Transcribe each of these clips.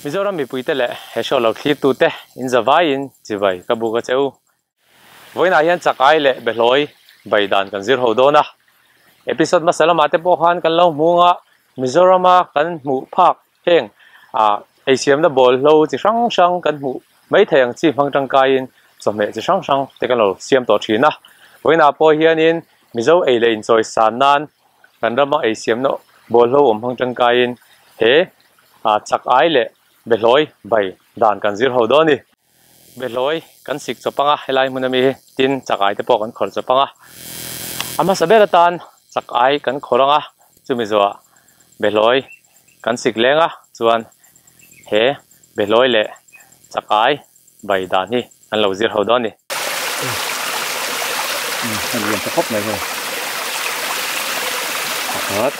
Mizoram mipuite leh he show lo thlirtute in zavaiin chibai ka buk a che u. Vawiinah hian chak ai leh behlawi bai dan kan zir ho dawn a. Episode hmasa lamah te pawh khan kan lo hmu anga Mizorama kan hmuh phak heng ah eisiamna bawlhlo chi hrang hrang kan hmuh mai thei ang chi hmang tangkaiin chawhmeh chi hrang hrang te kan lo siam tawh thin a. Vawiinah pawh hianin Mizo ei leh inchawi san nan kan rama eisiamna bawlhlo awm hmang tangkaiin he ah chak ai leh behlawi bai dan kan zir ho dawn a ni. Behlawi kan sik chawp anga helai hmun ami hi tin chak ai te pawh kan khawrh chawp anga a hmasa ber atan chak ai kan khawrh anga chumi zawhah behlawi kan sik leng a chuan he behlawi leh chak ai bai dan hi an lo zir ho dawn a ni. A lian ta khawp mai hei pakhat.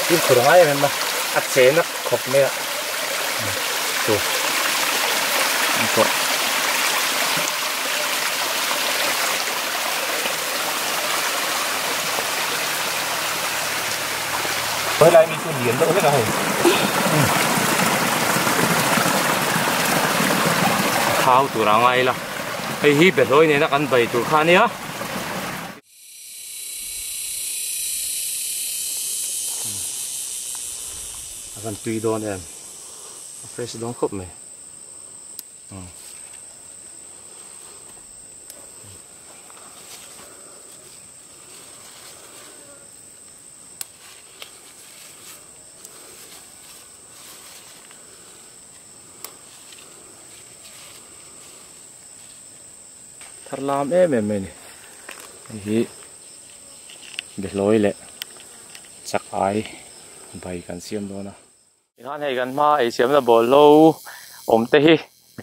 Tin khur ngai em em a a che na khawp mai a chu an pawh helai mi chu lian deuh hlek a hei thau tur a ngai ila hei hi behlawi nena kan bai tur kha a nia. A van tui dawn em a fresh dawn khawp mai Thar lam em em mai a ni. Hei hi behlawi leh chak ai bai kan siam dawn a. Tikhan hei kan hma ei siamna bawlhlo awm te hi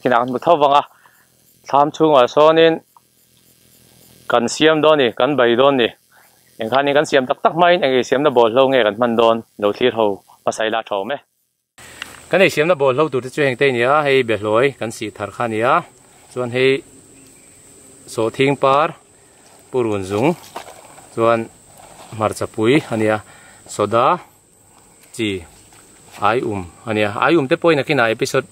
kinah kan hmu tho vang a, thlam chhungah sawnin kan siam dawn a ni, kan bai dawn a ni. Engkhanin kan siam tak tak hmain eng ei siamna bawlhlo nge kan hman dawn lo thlir ho hmasa ila a tha awm e. Kan ei siamna bawlhlo tur te chu heng te a ni a, hei behlawi kan sih thar kha a ni a, chuan hei sawhthing par purun zung chuan hmarcha pui a ni a, soda chi ai um a ni a, ai um te pawhin a kinah episode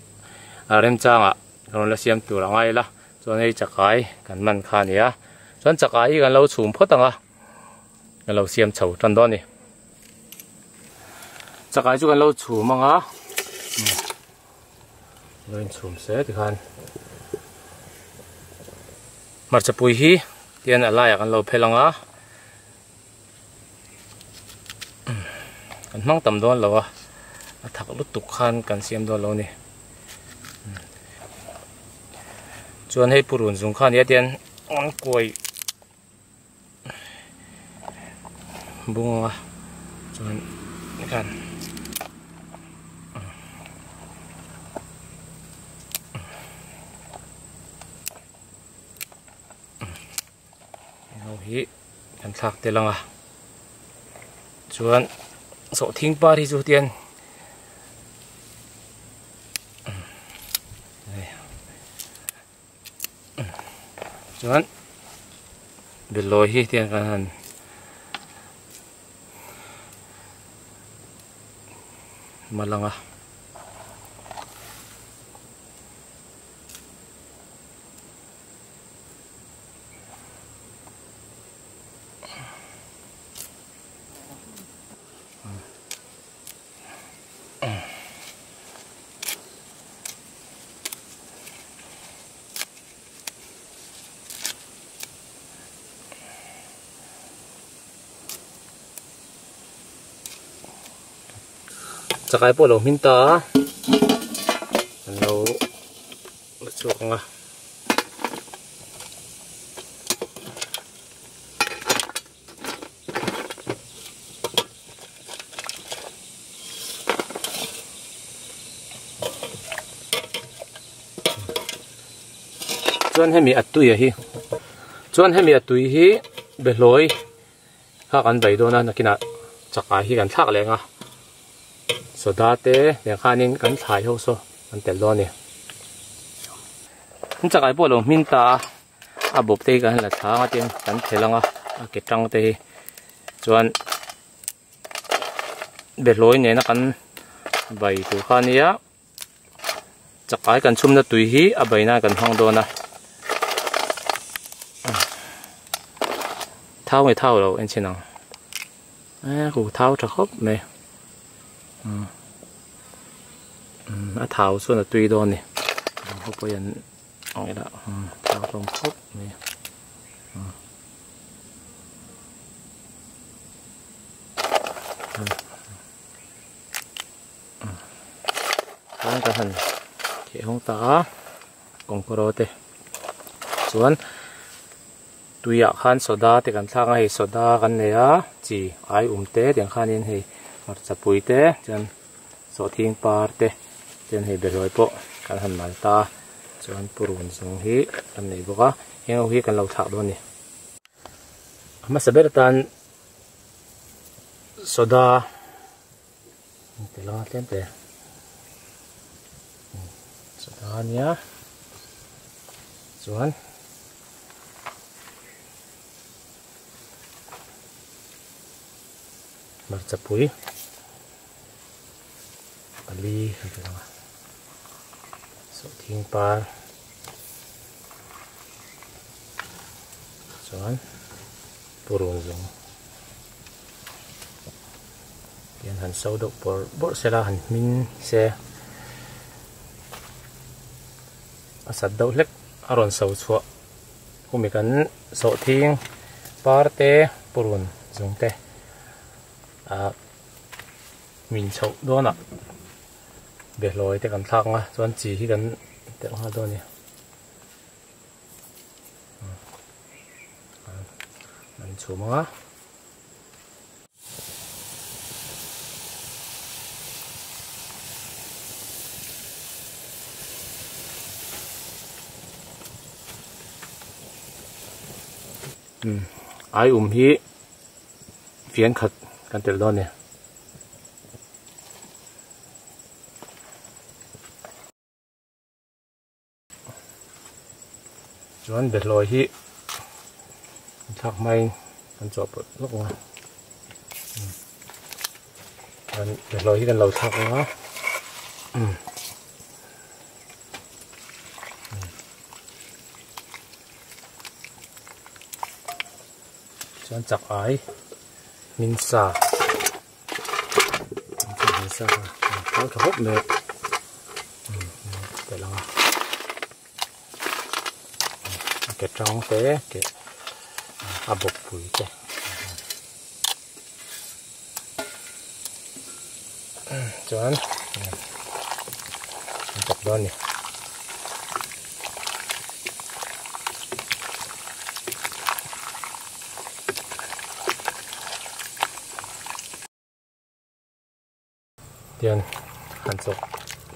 remchangah ka rawn la siam tur a ngai la, chuan hei chakai kan man kha a ni a, chuan chakai hi kan lo chhum phawt ang a. Kan lo siam chho tan dawn a ni. Chakai chu kan lo chhum ang a. Lo in chhum se tikhan. Hmarcha pui hi tian a laiah kan lo phel ang a. Kan hmang tam dawn lo a. A thak lutuk khan kan siam dawn lo a ni. Chuan hei purun zung kha nia tian an kuai bunga chuan khan ho hi kan thlak tel ang a chuan sawhthing par hi chu tian chuan behlawi hi tiang kan han mal ang a. Chakai pawh a lo hmin ta a an lo la chhuak ang a. Chuan hemi a tui a hi chuan hemi a tui hi behlawi kha kan bei dawn a nakinah chakai hi kan thlak leh ang a soda te nen khanin kan thlai ho saw an tel dawn a ni. Chakai pawh a lo hmin ta a. A bawp te hi kan la thla anga tin kan phel anga a ke tang te hi chuan behlawi nena kan bai tur kha ania chakai kan chhumna tui hi a bai nan kan hmang dawn a thau nge thau lo en chhin ang e khu thau tha khawp mai a thau chuan a tui dawn a ni ho pawh hian Ang ila thau hlawm khawp mai chuan ka han theh hawng ta a kawngkawraw te chuan tuiah khan soda te kan thlak a hei soda kan nei a chi ai um te tiang khanin hei hmarcha pui te chuan. Sawhthing par te chuan hei behlawi pawh kan han mal ta chuan purun zawng hi kan nei bawk a heng ho hi kan lo thlak dawn a ni. A hmasa ber atan soda an ti lang a tlem te soda a nia chuan hmarcha pui. Pali kan ti lang a sawhthing par chuan purun zawng hian han so deuh bawrh bawrh sela han hmin se a sat deuh hlek a rawn so chhuah khumi kan sawhthing par te purun zawng te ah. Min chhoh dawnah behlawi te kan thlak ang a chuan chi hi kan telh nghal dawn a ni an chhum ang a. Ai um hi fian khat kan telh dawn a ni. Chuan behlawi hi an thlak hmain kan chawhpawlh lawk ang a chuan behlawi hi kan lo thlak ang a chuan chak ai hmin sa. Ke tang te ke a bawp pui te chuan an chawp dawn a ni. Tian han chawk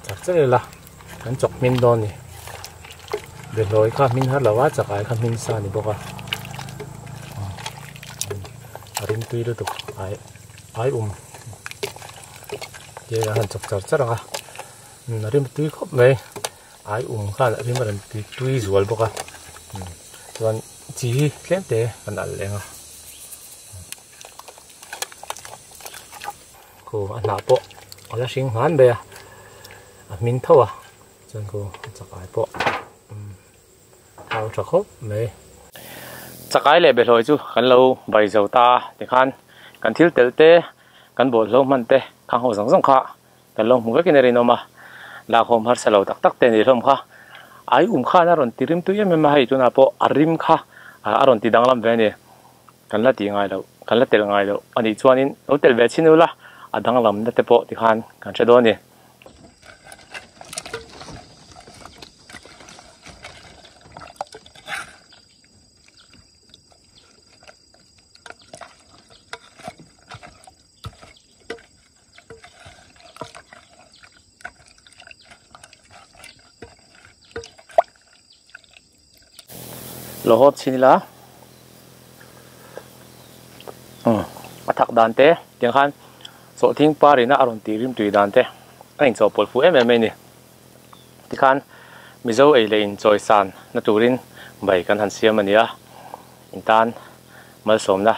char char ila kan chawk hmin dawn a ni behlawi kha hmin har lo a chakai kha hmin sa a ni bawk a a rim tui lutuk ai ai um tian han chawk char char ang a a rim tui khawp mai ai um khan a rim a rawn tui tui zual bawk a chuan chi hi tlem te kan alh leh ang a. Khu a hnah pawh a la hring hman mai a a hmin tho a chuan khu a chakai pawh thau tha khawp mai. Chakai leh behlawi chu kan lo bai zo ta tikhan kan thil tel te kan bawlhhlawh hman te khang ho zawng zawng kha kan lo hmu vekin a rinawm a lakhawm harsa lo tak tak te ni hlawm kha ai um khan a rawn ti rim tui em em a hei tunah pawh a rim kha a rawn ti danglam ve a ni. Kan la tih ngai loh, kan la telh ngai loh a nih chuanin lo telh ve chin ula, a danglamna te pawh tikhan kan hre dawn a ni. Lo hawp chhin ila a thak dan te tiang khan sawhthing par ina a rawn tih rim tui dan te a inchawhpawlh fuh em em mai a ni tikhan mizo ei leh inchawisan na turin Bai kan han siam a ni a, in tan malsawmna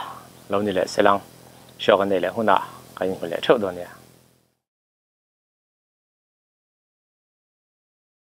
lo ni leh se lang, hriak an neih leh hunah kan inhmu leh theuh dawn nia.